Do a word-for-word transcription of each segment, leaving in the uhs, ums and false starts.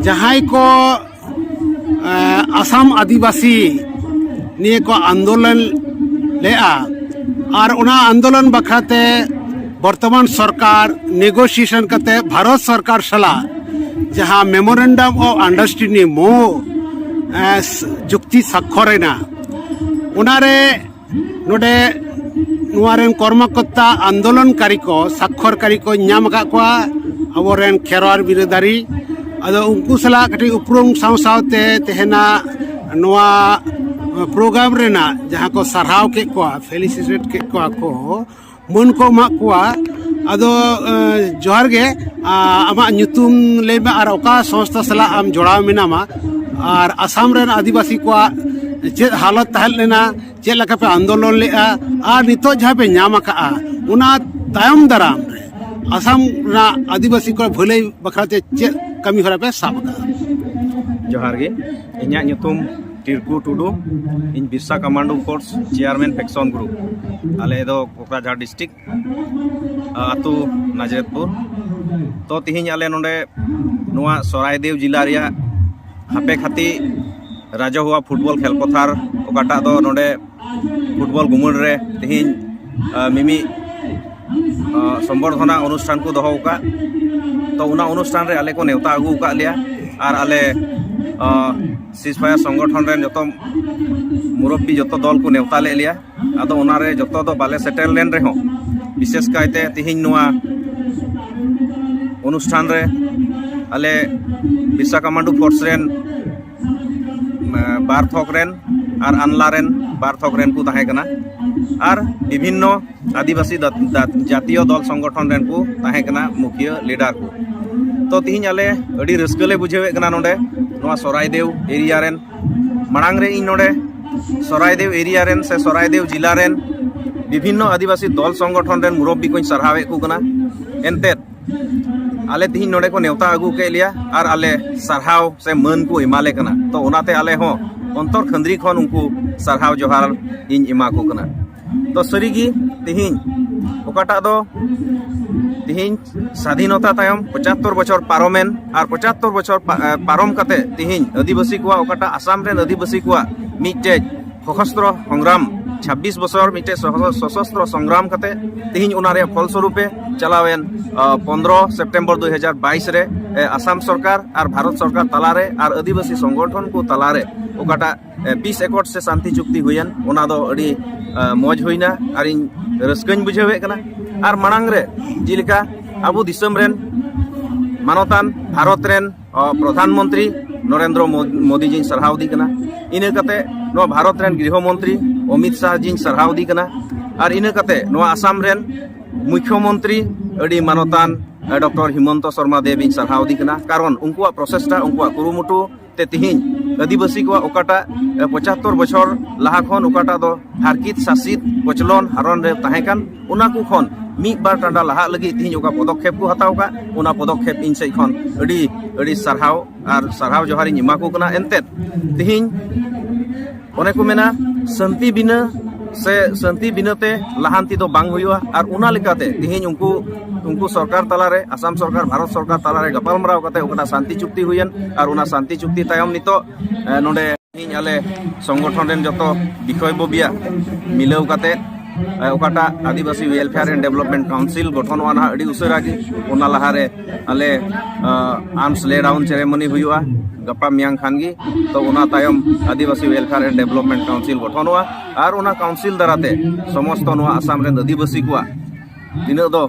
ᱡᱟᱦᱟᱸᱭ ᱠᱚ ᱟᱥᱟᱢ ᱟᱹᱫᱤᱵᱟᱹᱥᱤ ᱱᱤᱭᱟᱹ ᱠᱚ ᱟᱱᱫᱳᱞᱚᱱ ᱞᱮᱫᱼᱟ, ᱟᱨ ᱚᱱᱟ ᱟᱱᱫᱳᱞᱚᱱ ᱵᱟᱠᱷᱨᱟᱛᱮ ᱵᱚᱨᱛᱚᱢᱟᱱ ᱥᱚᱨᱠᱟᱨ ᱱᱮᱜᱳᱥᱤᱭᱮᱥᱚᱱ ᱠᱟᱛᱮ ᱵᱷᱟᱨᱚᱛ ᱥᱚᱨᱠᱟᱨ ᱥᱟᱞᱟᱜ ᱡᱟᱦᱟᱸ ᱢᱮᱢᱳᱨᱮᱱᱰᱟᱢ ᱚᱯᱷ ᱟᱱᱰᱟᱨᱥᱴᱮᱱᱰᱤᱝ ᱢᱳ ᱡᱩᱠᱛᱤ ᱥᱟᱠᱠᱷᱚᱨ ᱮᱱᱟ, ᱚᱱᱟᱨᱮ ᱱᱚᱰᱮ ᱱᱚᱣᱟ ᱨᱮᱱ ᱠᱚᱨᱢᱚᱠᱚᱨᱛᱟ ᱟᱱᱫᱳᱞᱚᱱᱠᱟᱨᱤ ᱠᱚ, ᱥᱟᱠᱠᱷᱚᱨᱠᱟᱨᱤ ᱠᱚ ᱧᱟᱢ ᱟᱠᱟᱫ ᱠᱚᱣᱟ, ᱟᱵᱚᱨᱮᱱ ᱠᱷᱮᱨᱣᱟᱲ ᱵᱤᱨᱟᱹᱫᱟᱨᱤ᱾ ᱟᱫᱚ ᱩᱱᱠᱩ ᱥᱟᱞᱟᱜ ᱠᱟᱹᱴᱤᱡ ᱩᱯᱨᱩᱢ ᱥᱟᱶ ᱥᱟᱶᱛᱮ ᱛᱮᱦᱮᱧᱟᱜ ᱱᱚᱣᱟ ᱯᱨᱳᱜᱨᱟᱢ ᱨᱮᱱᱟᱜ ᱡᱟᱦᱟᱸ ᱠᱚ ᱥᱟᱨᱦᱟᱣ ᱠᱮᱫ ᱠᱚᱣᱟ, ᱯᱷᱮᱞᱤᱥᱤᱴᱮᱴ ᱠᱮᱫ ᱠᱚᱣᱟ ᱠᱚ, ᱢᱟᱹᱱ ᱠᱚ ᱮᱢᱟᱜ ᱠᱚᱣᱟ᱾ ᱟᱫᱚ ᱡᱚᱦᱟᱨ ᱜᱮ, ᱟᱢᱟᱜ ᱧᱩᱛᱩᱢ ᱞᱟᱹᱭ ᱢᱮ ᱟᱨ ᱚᱠᱟ ᱥᱚᱝᱥᱛᱷᱟ ᱥᱟᱞᱟᱜ ᱟᱢ ᱡᱚᱲᱟᱣ ᱢᱮᱱᱟᱢᱟ, ᱟᱨ ᱟᱥᱟᱢ ᱨᱮᱱ ᱟᱹᱫᱤᱵᱟᱹᱥᱤ ᱠᱚᱣᱟᱜ ᱪᱮᱫ ᱦᱟᱞᱚᱛ ᱛᱟᱦᱮᱸ ᱞᱮᱱᱟ, ᱪᱮᱫ ᱞᱮᱠᱟ ᱯᱮ ᱟᱱᱫᱳᱞᱚᱱ ᱞᱮᱫᱼᱟ, ᱟᱨ ᱱᱤᱛᱚᱜ ᱡᱟᱦᱟᱸ ᱯᱮ ᱧᱟᱢ ᱟᱠᱟᱫᱼᱟ, ᱚᱱᱟ ᱛᱟᱭᱚᱢ ᱫᱟᱨᱟᱢ ᱨᱮ ᱟᱥᱟᱢ ᱨᱮᱱᱟᱜ ᱟᱹᱫᱤᱵᱟᱹᱥᱤ ᱠᱚᱣᱟᱜ ᱵᱷᱟᱹᱞᱟᱹᱭ ᱵᱟᱠᱷᱨᱟ ᱛᱮ ᱪᱮᱫ ᱠᱟᱹᱢᱤ ᱦᱚᱨᱟ ᱯᱮ ᱥᱟᱵ ᱟᱠᱟᱫᱼᱟ? ᱡᱚᱦᱟᱨ ᱜᱮ, ᱤᱧᱟᱹᱜ ᱧᱩᱛᱩᱢ ᱴᱤᱨᱠᱩ ᱴᱩᱰᱩ, ᱤᱧ ᱵᱤᱨᱥᱟ ᱠᱟᱢᱟᱱᱰᱳ ᱯᱷᱳᱨᱥ ᱪᱮᱭᱟᱨᱢᱮᱱ ᱯᱷᱮᱠᱥᱚᱱ ᱜᱨᱩᱯ, ᱟᱞᱮ ᱫᱚ ᱠᱳᱠᱨᱟᱡᱷᱟᱲ ᱰᱤᱥᱴᱨᱤᱠᱴ ᱟᱹᱛᱩ ᱱᱟᱡᱨᱮᱛᱯᱩᱨ᱾ ᱛᱚ ᱛᱤᱦᱤᱧ ᱟᱞᱮ ᱱᱚᱰᱮ ᱱᱚᱣᱟ ᱥᱚᱨᱟᱭᱫᱮᱣ ᱡᱮᱞᱟ ᱨᱮᱭᱟᱜ ᱦᱟᱯᱮ ᱠᱷᱟᱹᱛᱤ ᱨᱟᱡᱚᱦᱩᱣᱟ ᱯᱷᱩᱴᱵᱚᱞ ᱠᱷᱮᱞ ᱯᱚᱛᱷᱟᱨ, ᱚᱠᱟᱴᱟᱜ ᱫᱚ ᱱᱚᱰᱮ ᱯᱷᱩᱴᱵᱚᱞ ᱜᱩᱢᱟᱹᱲ ᱨᱮ ᱛᱤᱦᱤᱧ ᱢᱤᱢᱤᱫ ᱥᱚᱢᱵᱚᱨᱫᱷᱚᱱᱟ ᱚᱱᱩᱥᱴᱷᱟᱱ ᱠᱚ ᱫᱚᱦᱚ ᱟᱠᱟᱫ᱾ ᱛᱚ ᱚᱱᱟ ᱚᱱᱩᱥᱴᱷᱟᱱ ᱨᱮ ᱟᱞᱮ ᱠᱚ ᱱᱮᱣᱛᱟ ᱟᱹᱜᱩ ᱟᱠᱟᱫ ᱞᱮᱭᱟ, ᱟᱨ ᱟᱞᱮ ᱥᱤᱡᱽ ᱯᱷᱟᱭᱟᱨ ᱥᱚᱝᱜᱚᱴᱷᱚᱱ ᱨᱮᱱ ᱡᱚᱛᱚ ᱢᱩᱨᱚᱵᱵᱤ, ᱡᱚᱛᱚ ᱫᱚᱞ ᱠᱚ ᱱᱮᱣᱛᱟ ᱞᱮᱫ ᱞᱮᱭᱟ᱾ ᱟᱫᱚ ᱚᱱᱟᱨᱮ ᱡᱚᱛᱚ ᱫᱚ ᱵᱟᱞᱮ ᱥᱮᱴᱮᱨ ᱞᱮᱱ ᱨᱮᱦᱚᱸ, ᱵᱤᱥᱮᱥ ᱠᱟᱭᱛᱮ ᱛᱤᱦᱤᱧ ᱱᱚᱣᱟ ᱚᱱᱩᱥᱴᱷᱟᱱ ᱨᱮ ᱟᱞᱮ ᱵᱤᱨᱥᱟ ᱠᱟᱢᱟᱱᱰᱩ ᱯᱷᱳᱨᱥ ᱨᱮᱱ ᱵᱟᱨ ᱛᱷᱚᱠ ᱨᱮᱱ ᱟᱨ ᱟᱱᱞᱟ ᱨᱮᱱ ᱵᱟᱨ ᱛᱷᱚᱠ ᱨᱮᱱ ᱠᱚ ᱛᱟᱦᱮᱸ ᱠᱟᱱᱟ, ᱟᱨ ᱵᱤᱵᱷᱤᱱᱱᱚ ᱟᱹᱫᱤᱵᱟᱹᱥᱤ ᱫᱟ-, ᱫᱟ-, ᱡᱟᱛᱤᱭᱚ ᱫᱚᱞ ᱥᱚᱝᱜᱚᱴᱷᱚᱱ ᱨᱮᱱ ᱠᱚ ᱛᱟᱦᱮᱸ ᱠᱟᱱᱟ ᱢᱩᱠᱷᱤᱭᱟᱹ ᱞᱤᱰᱟᱨ ᱠᱚ᱾ ᱛᱚ ᱛᱤᱦᱤᱧ ᱟᱞᱮ ᱟᱹᱰᱤ ᱨᱟᱹᱥᱠᱟᱹ ᱞᱮ ᱵᱩᱡᱷᱟᱹᱣᱮᱫ ᱠᱟᱱᱟ ᱱᱚᱰᱮ ᱱᱚᱣᱟ ᱥᱚᱨᱟᱭᱫᱮᱣ ᱮᱨᱤᱭᱟ ᱨᱮᱱ᱾ ᱢᱟᱲᱟᱝ ᱨᱮ ᱤᱧ ᱱᱚᱰᱮ ᱥᱚᱨᱟᱭᱫᱮᱣ ᱮᱨᱤᱭᱟ ᱨᱮᱱ ᱥᱮ ᱥᱚᱨᱟᱭᱫᱮᱣ ᱡᱮᱞᱟ ᱨᱮᱱ ᱵᱤᱵᱷᱤᱱᱱᱚ ᱟᱹᱫᱤᱵᱟᱹᱥᱤ ᱫᱚᱞ ᱥᱚᱝᱜᱚᱴᱷᱚᱱ ᱨᱮᱱ ᱢᱩᱨᱚᱵᱵᱤ ᱠᱚᱧ ᱥᱟᱨᱦᱟᱣᱮᱫ ᱠᱚ ᱠᱟᱱᱟ᱾ ᱮᱱᱛᱮᱫ ᱟᱞᱮ ᱛᱤᱦᱤᱧ ᱱᱚᱰᱮ ᱠᱚ ᱱᱮᱣᱛᱟ ᱟᱹᱜᱩ ᱠᱮᱫ ᱞᱮᱭᱟ ᱟᱨ ᱟᱞᱮ ᱥᱟᱨᱦᱟᱣ ᱥᱮ ᱢᱟᱹᱱ ᱠᱚ ᱮᱢᱟᱞᱮ ᱠᱟᱱᱟ᱾ ᱛᱚ ᱚᱱᱟᱛᱮ ᱟᱞᱮ ᱦᱚᱸ ᱚᱱᱛᱚᱨ ᱠᱷᱟᱹᱱᱫᱽᱨᱤ ᱠᱷᱚᱱ ᱩᱱᱠᱩ ᱥᱟᱨᱦᱟᱣ ᱡᱚᱦᱟᱨ ᱤᱧ ᱮᱢᱟ ᱠᱚ ᱠᱟᱱᱟ᱾ ᱛᱚ ᱥᱟᱹᱨᱤᱜᱮ ᱛᱤᱦᱤᱧ ᱚᱠᱟᱴᱟᱜ ᱫᱚ ᱛᱤᱦᱤᱧ ᱥᱟᱫᱷᱤᱱᱚᱛᱟ ᱛᱟᱭᱚᱢ ᱯᱚᱸᱪᱟᱛᱛᱳᱨ ᱵᱚᱪᱷᱚᱨ ᱯᱟᱨᱚᱢᱮᱱ, ᱟᱨ ᱯᱚᱸᱪᱟᱛᱛᱳᱨ ᱵᱚᱪᱷᱚᱨ ᱯᱟ-, ᱮ, ᱯᱟᱨᱚᱢ ᱠᱟᱛᱮ ᱛᱤᱦᱤᱧ ᱟᱹᱫᱤᱵᱟᱹᱥᱤ ᱠᱚᱣᱟᱜ, ᱚᱠᱟᱴᱟᱜ ᱟᱥᱟᱢ ᱨᱮᱱ ᱟᱹᱫᱤᱵᱟᱹᱥᱤ ᱠᱚᱣᱟᱜ ᱢᱤᱫᱴᱮᱡ ᱥᱚᱥᱚᱥᱛᱨᱚ ᱥᱚᱝᱜᱨᱟᱢ, ᱪᱷᱟᱵᱵᱤᱥ ᱵᱚᱪᱷᱚᱨ ᱢᱤᱫᱴᱮᱡ ᱥᱚᱥᱚ-, ᱥᱚᱥᱚᱥᱛᱨᱚ ᱥᱚᱝᱜᱨᱟᱢ ᱠᱟᱛᱮ ᱛᱤᱦᱤᱧ ᱚᱱᱟ ᱨᱮᱭᱟᱜ ᱯᱷᱚᱞᱥᱚᱨᱩᱯᱮ ᱪᱟᱞᱟᱣᱮᱱ, ᱟ, ᱯᱚᱱᱫᱽᱨᱚ ᱥᱮᱯᱴᱮᱢᱵᱚᱨ ᱫᱩ ᱦᱟᱡᱟᱨ ᱵᱟᱭᱤᱥ ᱨᱮ, ᱮ, ᱟᱥᱟᱢ ᱥᱚᱨᱠᱟᱨ ᱟᱨ ᱵᱷᱟᱨᱚᱛ ᱥᱚᱨᱠᱟᱨ ᱛᱟᱞᱟᱨᱮ ᱟᱨ ᱟᱹᱫᱤᱵᱟᱹᱥᱤ ᱥᱚᱝᱜᱚᱴᱷᱚᱱ ᱠᱚ ᱛᱟᱞᱟᱨᱮ ᱚᱠᱟᱴᱟᱜ ᱮ, ᱯᱤᱥ ᱮᱠᱚᱨᱰ ᱥᱮ ᱥᱟᱱᱛᱤ ᱪᱩᱠᱛᱤ ᱦᱩᱭᱮᱱ, ᱚᱱᱟ ᱫᱚ ᱟᱹᱰᱤ, ᱮ, ᱢᱚᱡᱽ ᱦᱩᱭᱱᱟ ᱟᱨ ᱤᱧ ᱨᱟᱹᱥᱠᱟᱹᱧ ᱵᱩᱡᱷᱟᱹᱣᱮᱫ ᱠᱟᱱᱟ᱾ ᱟᱨ ᱢᱟᱲᱟᱝ ᱨᱮ ᱡᱮᱞᱮᱠᱟ ᱟᱵᱚ ᱫᱤᱥᱚᱢ ᱨᱮᱱ ᱢᱟᱱᱚᱛᱟᱱ ᱵᱷᱟᱨᱚᱛ ᱨᱮᱱ, ᱚ, ᱯᱨᱚᱫᱷᱟᱱ ᱢᱚᱱᱛᱨᱤ ᱱᱚᱨᱮᱱᱫᱨᱚ ᱢᱳ-, ᱢᱳᱫᱤ ᱡᱤᱧ ᱥᱟᱨᱦᱟᱣ ᱫᱤ ᱠᱟᱱᱟ᱾ ᱤᱱᱟᱹ ᱠᱟᱛᱮ ᱱᱚᱣᱟ ᱵᱷᱟᱨᱚᱛ ᱨᱮᱱ ᱜᱨᱤᱦᱚ ᱢᱚᱱᱛᱨᱤ ᱚᱢᱤᱛ ᱥᱟᱦ ᱡᱤᱧ ᱥᱟᱨᱦᱟᱣ ᱫᱤ ᱠᱟᱱᱟ᱾ ᱟᱨ ᱤᱱᱟᱹ ᱠᱟᱛᱮ ᱱᱚᱣᱟ ᱟᱥᱟᱢ ᱨᱮᱱ ᱢᱩᱠᱷᱭᱚ ᱢᱚᱱᱛᱨᱤ ᱟᱹᱰᱤ ᱢᱟᱱᱚᱛᱟᱱ, ᱮ, ᱰᱚᱠᱴᱚᱨ ᱦᱤᱢᱚᱱᱛᱚ ᱥᱚᱨᱢᱟ ᱫᱮᱵ ᱤᱧ ᱥᱟᱨᱦᱟᱣ ᱫᱤ ᱠᱟᱱᱟ᱾ ᱠᱟᱨᱚᱱ ᱩᱱᱠᱩᱣᱟᱜ ᱯᱨᱚᱪᱮᱥᱴᱟ, ᱩᱱᱠᱩᱣᱟᱜ ᱠᱩᱨᱩᱢᱩᱴᱩ ᱛᱮ ᱛᱤᱦᱤᱧ ᱟᱹᱫᱤᱵᱟᱹᱥᱤ ᱠᱚᱣᱟᱜ ᱚᱠᱟᱴᱟᱜ, ᱮ, ᱯᱚᱸᱪᱟᱛᱛᱳᱨ ᱵᱚᱪᱷᱚᱨ ᱞᱟᱦᱟ ᱠᱷᱚᱱ ᱚᱠᱟᱴᱟᱜ ᱫᱚ ᱦᱟᱨᱠᱤᱛ ᱥᱟᱥᱤᱛ ᱠᱚᱪᱞᱚᱱ ᱦᱟᱨᱚᱱ ᱨᱮ ᱛᱟᱦᱮᱸ ᱠᱟᱱ, ᱚᱱᱟ ᱠᱚ ᱠᱷᱚᱱ ᱢᱤᱫ ᱵᱟᱨ ᱴᱟᱸᱰᱟ ᱞᱟᱦᱟᱜ ᱞᱟᱹᱜᱤᱫ ᱛᱤᱦᱤᱧ ᱚᱠᱟ ᱯᱚᱫᱚᱠᱷᱮᱯ ᱠᱚ ᱦᱟᱛᱟᱣ ᱠᱟᱜ, ᱚᱱᱟ ᱯᱚᱫᱚᱠᱷᱮᱯ ᱤᱧ ᱥᱮᱫ ᱠᱷᱚᱱ ᱟᱹᱰᱤ, ᱟᱹᱰᱤ ᱥᱟᱨᱦᱟᱣ ᱟᱨ ᱥᱟᱨᱦᱟᱣ ᱡᱚᱦᱟᱨ ᱤᱧ ᱮᱢᱟ ᱠᱚ ᱠᱟᱱᱟ᱾ ᱮᱱᱛᱮᱫ ᱛᱤᱦᱤᱧ ᱚᱱᱮ ᱠᱚ ᱢᱮᱱᱟ, ᱥᱟᱱᱛᱤ ᱵᱤᱱᱟᱹ ᱥᱮ ᱥᱟᱱᱛᱤ ᱵᱤᱱᱟᱹ ᱛᱮ ᱞᱟᱦᱟᱱᱛᱤ ᱫᱚ ᱵᱟᱝ ᱦᱩᱭᱩᱜᱼᱟ᱾ ᱟᱨ ᱚᱱᱟ ᱞᱮᱠᱟᱛᱮ ᱛᱤᱦᱤᱧ ᱩᱱᱠᱩ, ᱩᱱᱠᱩ ᱥᱚᱨᱠᱟᱨ ᱛᱟᱞᱟᱨᱮ, ᱟᱥᱟᱢ ᱥᱚᱨᱠᱟᱨ ᱵᱷᱟᱨᱚᱛ ᱥᱚᱨᱠᱟᱨ ᱛᱟᱞᱟᱨᱮ ᱜᱟᱯᱟᱞᱢᱟᱨᱟᱣ ᱠᱟᱛᱮ ᱚᱠᱟᱴᱟᱜ ᱥᱟᱱᱛᱤ ᱪᱩᱠᱛᱤ ᱦᱩᱭᱮᱱ, ᱟᱨ ᱚᱱᱟ ᱥᱟᱱᱛᱤ ᱪᱩᱠᱛᱤ ᱛᱟᱭᱚᱢ ᱱᱤᱛᱚᱜ, ᱮ, ᱱᱚᱰᱮ ᱛᱤᱦᱤᱧ ᱟᱞᱮ ᱥᱚᱝᱜᱚᱴᱷᱚᱱ ᱨᱮᱱ ᱡᱚᱛᱚ ᱵᱤᱠᱷᱚᱭ ᱵᱚᱵᱤᱭᱟ ᱢᱤᱞᱟᱹᱣ ᱠᱟᱛᱮ, ᱮ, ᱚᱠᱟᱴᱟᱜ ᱟᱹᱫᱤᱵᱟᱹᱥᱤ Welfare and Development Council ᱜᱚᱴᱷᱚᱱᱚᱜᱼᱟ ᱱᱟᱦᱟᱜ ᱟᱹᱰᱤ ᱩᱥᱟᱹᱨᱟ ᱜᱮ, ᱚᱱᱟ ᱞᱟᱦᱟᱨᱮ ᱟᱞᱮ, ᱟ, arms lay down ceremony ᱦᱩᱭᱩᱜᱼᱟ ᱜᱟᱯᱟ ᱢᱮᱭᱟᱝ ᱠᱷᱟᱱ ᱜᱮ᱾ ᱛᱚ ᱚᱱᱟ ᱛᱟᱭᱚᱢ ᱟᱹᱫᱤᱵᱟᱹᱥᱤ Welfare and Development Council ᱜᱚᱴᱷᱚᱱᱚᱜᱼᱟ, ᱟᱨ ᱚᱱᱟ council ᱫᱟᱨᱟᱛᱮ ᱥᱚᱢᱚᱥᱛᱚ ᱱᱚᱣᱟ ᱟᱥᱟᱢ ᱨᱮᱱ ᱟᱹᱫᱤᱵᱟᱹᱥᱤ ᱠᱚᱣᱟᱜ ᱛᱤᱱᱟᱹᱜ ᱫᱚ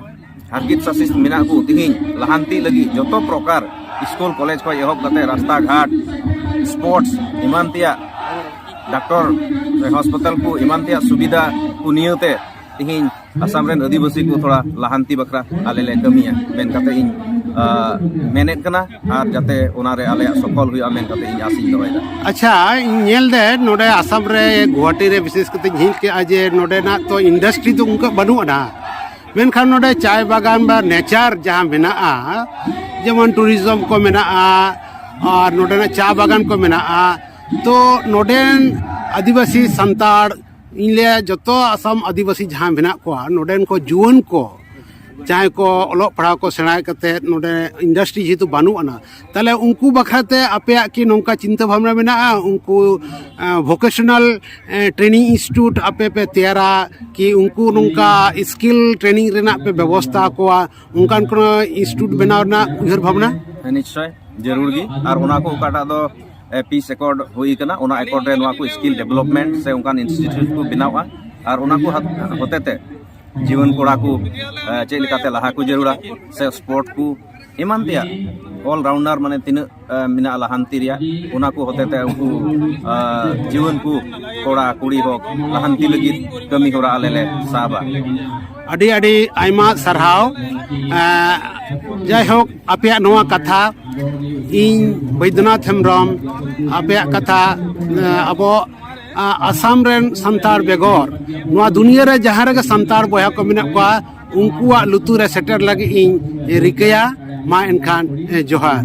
ᱦᱟᱨᱠᱤᱛ ᱥᱟᱥᱤᱥ ᱢᱮᱱᱟᱜ ᱠᱚ, ᱛᱤᱦᱤᱧ ᱞᱟᱦᱟᱱᱛᱤ ᱞᱟᱹᱜᱤᱫ ᱡᱚᱛᱚ ᱯᱨᱚᱠᱟᱨ ᱥᱠᱩᱞ ᱠᱚᱞᱮᱡᱽ ᱠᱷᱚᱱ ᱮᱦᱚᱵ ᱠᱟᱛᱮ ᱨᱟᱥᱛᱟ ᱜᱷᱟᱴ, ᱥᱯᱳᱨᱴᱥ, ᱮᱢᱟᱱ ᱛᱮᱭᱟᱜ, ᱰᱟᱠᱛᱚᱨ ᱥᱮ ᱦᱚᱥᱯᱤᱴᱟᱞ ᱠᱚ ᱮᱢᱟᱱ ᱛᱮᱭᱟᱜ ᱥᱩᱵᱤᱫᱷᱟ ᱠᱚ ᱱᱤᱭᱟᱹᱛᱮ ᱛᱤᱦᱤᱧ ᱟᱥᱟᱢ ᱨᱮᱱ ᱟᱹᱫᱤᱵᱟᱹᱥᱤ ᱠᱚ ᱛᱷᱚᱲᱟ ᱞᱟᱦᱟᱱᱛᱤ ᱵᱟᱠᱷᱨᱟ ᱟᱞᱮ ᱞᱮ ᱠᱟᱹᱢᱤᱭᱟ ᱢᱮᱱ ᱠᱟᱛᱮ ᱤᱧ, ᱟ, ᱢᱮᱱᱮᱫ ᱠᱟᱱᱟ, ᱟᱨ ᱡᱟᱛᱮ ᱚᱱᱟᱨᱮ ᱟᱞᱮᱭᱟᱜ ᱥᱚᱯᱷᱚᱞ ᱦᱩᱭᱩᱜᱼᱟ ᱢᱮᱱ ᱠᱟᱛᱮ ᱤᱧ ᱟᱥᱤᱧ ᱫᱚᱦᱚᱭᱮᱫᱟ᱾ ᱟᱪᱪᱷᱟ, ᱤᱧ ᱧᱮᱞ ᱫᱮ ᱱᱚᱰᱮ ᱟᱥᱟᱢ ᱨᱮ ᱜᱩᱣᱟᱦᱟᱴᱤ ᱨᱮ ᱵᱤᱥᱮᱥ ᱠᱟᱛᱮ ᱤᱧ ᱧᱮᱞ ᱠᱮᱜᱼᱟ ᱡᱮ ᱱᱚᱰᱮᱱᱟᱜ ᱛᱚ ᱤᱱᱰᱟᱥᱴᱨᱤ ᱫᱚ ᱚᱱᱠᱟ ᱵᱟᱹᱱᱩᱜ ᱟᱱᱟ, ᱢᱮᱱᱠᱷᱟᱱ ᱱᱚᱰᱮ ᱪᱟᱭ ᱵᱟᱜᱟᱱ ᱵᱟ ᱱᱮᱪᱟᱨ ᱡᱟᱦᱟᱸ ᱢᱮᱱᱟᱜᱼᱟ, ᱡᱮᱢᱚᱱ ᱴᱩᱨᱤᱡᱚᱢ ᱠᱚ ᱢᱮᱱᱟᱜᱼᱟ, ᱟᱨ ᱱᱚᱰᱮᱱᱟᱜ ᱪᱟ ᱵᱟᱜᱟᱱ ᱠᱚ ᱢᱮᱱᱟᱜᱼᱟ᱾ ᱛᱚ ᱱᱚᱰᱮᱱ ᱟᱹᱫᱤᱵᱟᱹᱥᱤ ᱥᱟᱱᱛᱟᱲ, ᱤᱧ ᱞᱟᱹᱭᱟ ᱡᱚᱛᱚ ᱟᱥᱟᱢ ᱟᱹᱫᱤᱵᱟᱹᱥᱤ ᱡᱟᱦᱟᱸ ᱢᱮᱱᱟᱜ ᱠᱚᱣᱟ, ᱱᱚᱰᱮᱱ ᱠᱚ ᱡᱩᱣᱟᱹᱱ ᱠᱚ ᱡᱟᱦᱟᱸᱭ ᱠᱚ ᱚᱞᱚᱜ ᱯᱟᱲᱦᱟᱣ ᱠᱚ ᱥᱮᱬᱟ ᱠᱟᱛᱮ ᱱᱚᱰᱮ ᱤᱱᱰᱟᱥᱴᱨᱤ ᱡᱮᱦᱮᱛᱩ ᱵᱟᱹᱱᱩᱜ ᱟᱱᱟ, ᱛᱟᱦᱚᱞᱮ ᱩᱱᱠᱩ ᱵᱟᱠᱷᱨᱟᱛᱮ ᱟᱯᱮᱭᱟᱜ ᱠᱤ ᱱᱚᱝᱠᱟ ᱪᱤᱱᱛᱟᱹ ᱵᱷᱟᱵᱽᱱᱟ ᱢᱮᱱᱟᱜᱼᱟ? ᱩᱱᱠᱩ ᱵᱷᱚᱠᱮᱥᱚᱱᱟᱞ ᱴᱨᱮᱱᱤᱝ ᱤᱱᱥᱴᱤᱴᱤᱭᱩᱴ ᱟᱯᱮ ᱯᱮ ᱛᱮᱭᱟᱨᱟ ᱠᱤ ᱩᱱᱠᱩ ᱱᱚᱝᱠᱟ ᱥᱠᱤᱞ ᱴᱨᱮᱱᱤᱝ ᱨᱮᱱᱟᱜ ᱯᱮ ᱵᱮᱵᱚᱥᱛᱷᱟ ᱟᱠᱚᱣᱟ, ᱚᱱᱠᱟᱱ ᱠᱳᱱᱳ ᱤᱱᱥᱴᱤᱴᱤᱭᱩᱴ ᱵᱮᱱᱟᱣ ᱨᱮᱱᱟᱜ ᱩᱭᱦᱟᱹᱨ ᱵᱷᱟᱵᱽᱱᱟ? ᱦᱮᱸ, ᱱᱤᱥᱪᱚᱭ, ᱡᱟᱹᱨᱩᱲ ᱜᱮ᱾ ᱟᱨ ᱚᱱᱟ ᱠᱚ ᱚᱠᱟᱴᱟᱜ ᱫᱚ ᱯᱤᱥ ᱮᱠᱚᱨᱰ ᱦᱩᱭ ᱠᱟᱱᱟ, ᱚᱱᱟ ᱮᱠᱚᱨᱰ ᱨᱮ ᱱᱚᱣᱟ ᱠᱚ ᱥᱠᱤᱞ ᱰᱮᱵᱷᱞᱚᱯᱢᱮᱱᱴ ᱥᱮ ᱚᱱᱠᱟᱱ ᱤᱱᱥᱴᱤᱴᱤᱭᱩᱴ ᱠᱚ ᱵᱮᱱᱟᱣᱟ᱾ ᱟᱨ ᱚᱱᱟ ᱠᱚ ᱦᱟᱛ- ᱦᱚᱛᱮᱛᱮ ᱡᱩᱣᱟᱹᱱ ᱠᱚᱲᱟ ᱠᱚ ᱮ, ᱪᱮᱫ ᱞᱮᱠᱟᱛᱮ ᱞᱟᱦᱟ ᱠᱚ ᱡᱟᱹᱨᱩᱲᱟ, ᱥᱮ ᱥᱯᱳᱨᱴ ᱠᱚ ᱮᱢᱟᱱ ᱛᱮᱭᱟᱜ ᱚᱞ ᱨᱟᱣᱩᱱᱰᱟᱨ, ᱢᱟᱱᱮ ᱛᱤᱱᱟᱹᱜ ᱮ, ᱢᱮᱱᱟᱜᱼᱟ ᱞᱟᱦᱟᱱᱛᱤ ᱨᱮᱭᱟᱜ, ᱚᱱᱟ ᱠᱚ ᱦᱚᱛᱮᱛᱮ ᱩᱱᱠᱩ ᱮ, ᱡᱩᱣᱟᱹᱱ ᱠᱚ ᱠᱚᱲᱟ ᱠᱩᱲᱤ ᱦᱚᱸ ᱞᱟᱦᱟᱱᱛᱤ ᱞᱟᱹᱜᱤᱫ ᱠᱟᱹᱢᱤ ᱦᱚᱨᱟ ᱟᱞᱮ ᱞᱮ ᱥᱟᱵᱟ᱾ ᱟᱹᱰᱤ ᱟᱹᱰᱤ ᱟᱭᱢᱟ ᱥᱟᱨᱦᱟᱣ᱾ ᱮᱸ, ᱡᱟᱭᱦᱳᱠ, ᱟᱯᱮᱭᱟᱜ ᱱᱚᱣᱟ ᱠᱟᱛᱷᱟ ᱤᱧ ᱵᱳᱭᱫᱚᱱᱟᱛᱷ ᱦᱮᱢᱵᱨᱚᱢ, ᱟᱯᱮᱭᱟᱜ ᱠᱟᱛᱷᱟ, ᱮᱸ, ᱟᱵᱚ ᱟ, ᱟᱥᱟᱢ ᱨᱮᱱ ᱥᱟᱱᱛᱟᱲ ᱵᱮᱜᱚᱨ ᱱᱚᱣᱟ ᱫᱩᱱᱤᱭᱟᱹ ᱨᱮ ᱡᱟᱦᱟᱸ ᱨᱮᱜᱮ ᱥᱟᱱᱛᱟᱲ ᱵᱚᱭᱦᱟ ᱠᱚ ᱢᱮᱱᱟᱜ ᱠᱚᱣᱟ, ᱩᱱᱠᱩᱣᱟᱜ ᱞᱩᱛᱩᱨ ᱨᱮ ᱥᱮᱴᱮᱨ ᱞᱟᱹᱜᱤᱫ ᱤᱧ ᱨᱤᱠᱟᱹᱭᱟ᱾ ᱢᱟ ᱮᱱᱠᱷᱟᱱ, ᱮ, ᱡᱚᱦᱟᱨ᱾